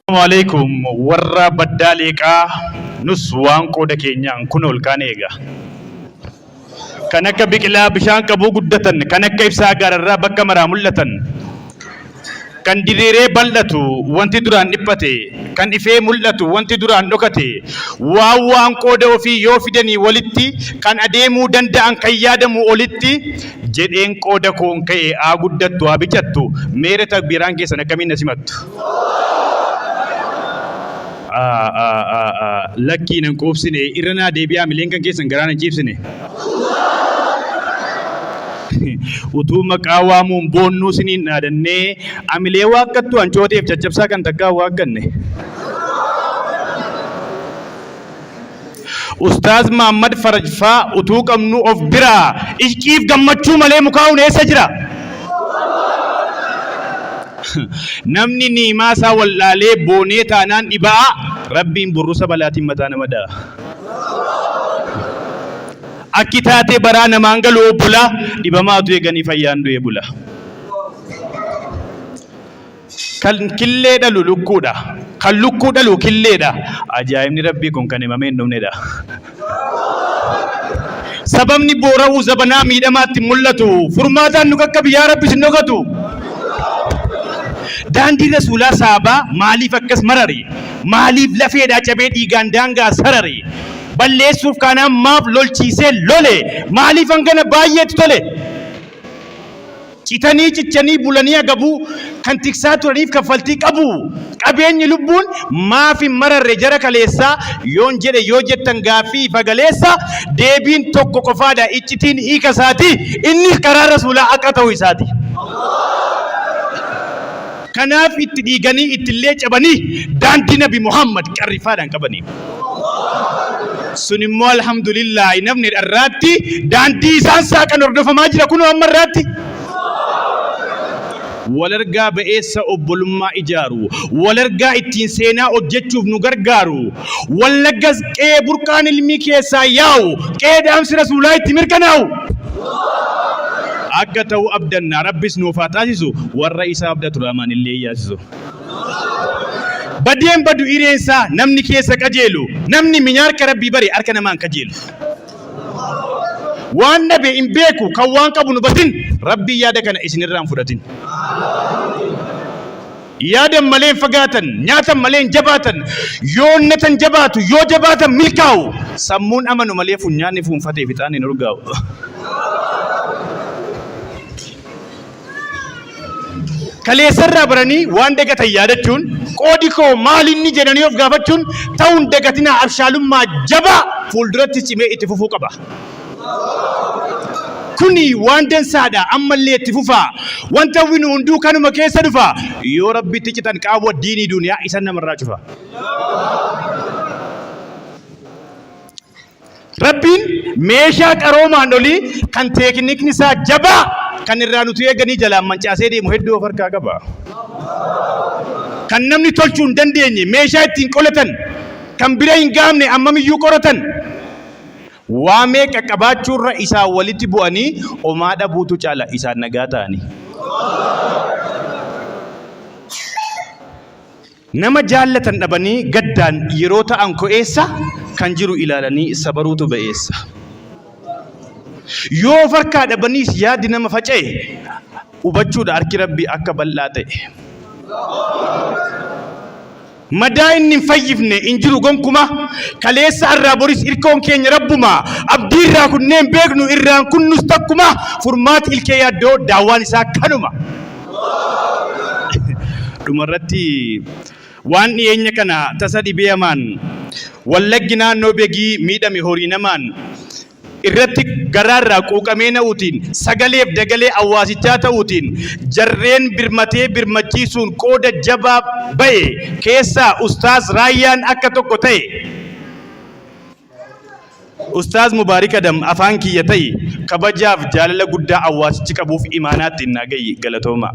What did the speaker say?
Assalaamu alaikum warra baddaa leeqaa nus waan qooda keenyaan kun ol kaan eega. Kan akka biqilaa bishaan qabuu guddatan, kan akka ibsaa gaararraa bakka maraa mul'atan, kan diriiree bal'atu wanti duraan dhiphate, kan ifee mul'atu wanti duraan dhokate, waan waan qooda ofii yoo fidanii walitti, kan adeemuu danda'an kan yaadamu olitti, jedheen qooda koon ka'e haa guddattu haa bicattu, meere takbiiraan keessan akkamiin na simattu? Lakkii nan quubsine, irra naa deebi'aa mileen kan keessan garaa nan ciibsine. Utuu maqaa waamuun boonnuu siniin dhaadannee amilee waakkattu hancooteef caccabsaa kan takkaa waakkanne. Ustaaz Maammad Faraj faa utuu qabnuu of biraa ishqiif gammachuu malee mukaa'uun eessa jira? Namni ni'imaa isaa wallaalee boonee taanaan dhiba'aa Rabbiin burrusa balaatiin mataa nama dha'a. Akki taatee baraa namaan galu obbolaa dhibamaatu eeganii fayyaan du'ee bula. Kan killee dhalu lukkuudha. Kan lukkuu dhalu killeedha. Ajaa'ibni Rabbii kun kan himamee hin dhumnedha. Sababni boora'uu zabanaa miidhamaatti hin mul'atu. Furmaataan nu qaqqabi yaa Rabbi sin dhokatu. Daandii Rasuulaa saabaa maaliif akkas marare? Maaliif lafeedhaa cabee dhiigaan daangaa sarare? Balleessuuf kaanaan maaf lolchiisee lole? Maaliif hangana baay'eetti tole? Citanii cichanii bulanii agabuu kan tiksaa turaniif kaffaltii qabu. Qabeenyi lubbuun maaf hin mararre jara kaleessaa yoon jedhe yoo jettan gaaffii ifa galeessa deebiin tokko qofaadha iccitiin hiika isaati innis karaa rasuulaa haqa ta'uu isaati. Kanaaf itti dhiiganii ittillee cabanii daandii nabi Muhammad qarrifaadhaan qabanii. Sun immoo alhamdulillaahi namni dharraatti daandii isaan saaqan hordofamaa jira kunoo amma irraatti. Walargaa ba'eessa obbolummaa ijaaru, walargaa ittiin seenaa hojjechuuf nu gargaaru, wallaggas qe'ee burqaan ilmii keessaa yaa'u, qe'ee dhaamsi rasuulaa itti mirkanaa'u. Akka ta'u abdanna Rabbis nuuf haa taasisu, warra isa abdatu Rahmaan illee yaasisu. Badeen badu hireen isaa namni keessa qajeelu, namni minya harka Rabbii bare harka namaa hin kajeelu. Waan dhabe hin beeku kan waan qabu hin hubatin, Rabbiin yaada kana isinirraa hin fudhatin. Yaadan malee hin fagaatan, nyaatan malee hin jabaatan, yoo onnatan jabaatu, yoo jabaatan milkaa'u. Sammuun amanu malee funyaanni fuunfatee fixaan hin urgaa'u. Kaleessarraa baranii waan dagatan yaadachuun, qoodi koo maal inni jedhanii of gaafachuun ta'uun dagatinaa abshaalummaa jabaa fuulduratti cimee itti fufuu qaba. Kuni waan dansaadha ammallee itti fufaa. Wanta hawwinu hunduu kanuma keessa dhufa. Yoo Rabbitti citan qaawwa diinii duniyaa isan namarraa cufa. Rabbiin meeshaa qaroomaan olii kan teeknikni isaa jabaa kan irraa nuti eeganii jalaan mancaasee deemu hedduu of harkaa qaba. Kan namni tolchuu hin dandeenye meeshaa ittiin qolatan kan bira hin gahamne ammamiyyuu qoratan waa meeqa qabaachuurra isaan walitti bu'anii omaa dhabuutu caala isaan nagaa ta'anii. Nama jaallatan dhabanii gaddaan yeroo ta'an ko'eessa, kan jiru ilaalanii sabaruutu ba'eessa. Yoo of harkaa dhabaniis yaadi nama faca'e, hubachuudha harki Rabbii akka bal'aa ta'e. Madaa inni hin fayyifne hin jiru gonkuma, kaleessa arraa boris irkoon keenya Rabbuma. Abdii irraa kunnee hin beeknu irraan kunnus takkuma, furmaati ilkee yaaddoo daawwaan isaa kanuma. Dhumarratti waan dhiyeenya kana tasa dhibee hamaan Wallaggi naannoo Begii miidhame horii namaan irratti garaarraa quuqamee na'uutiin sagaleef dagalee hawaasichaa ta'uutiin jarreen birmatee birmachiisuun qooda jabaa ba'e keessaa Ustaaz Raayyaan akka tokko ta'e Ustaaz Mubaarik Adam afaan kiyya ta'i kabajaaf jaalala guddaa hawaasichi qabuuf imaanaa ittiin naa ga'i galatoomaa.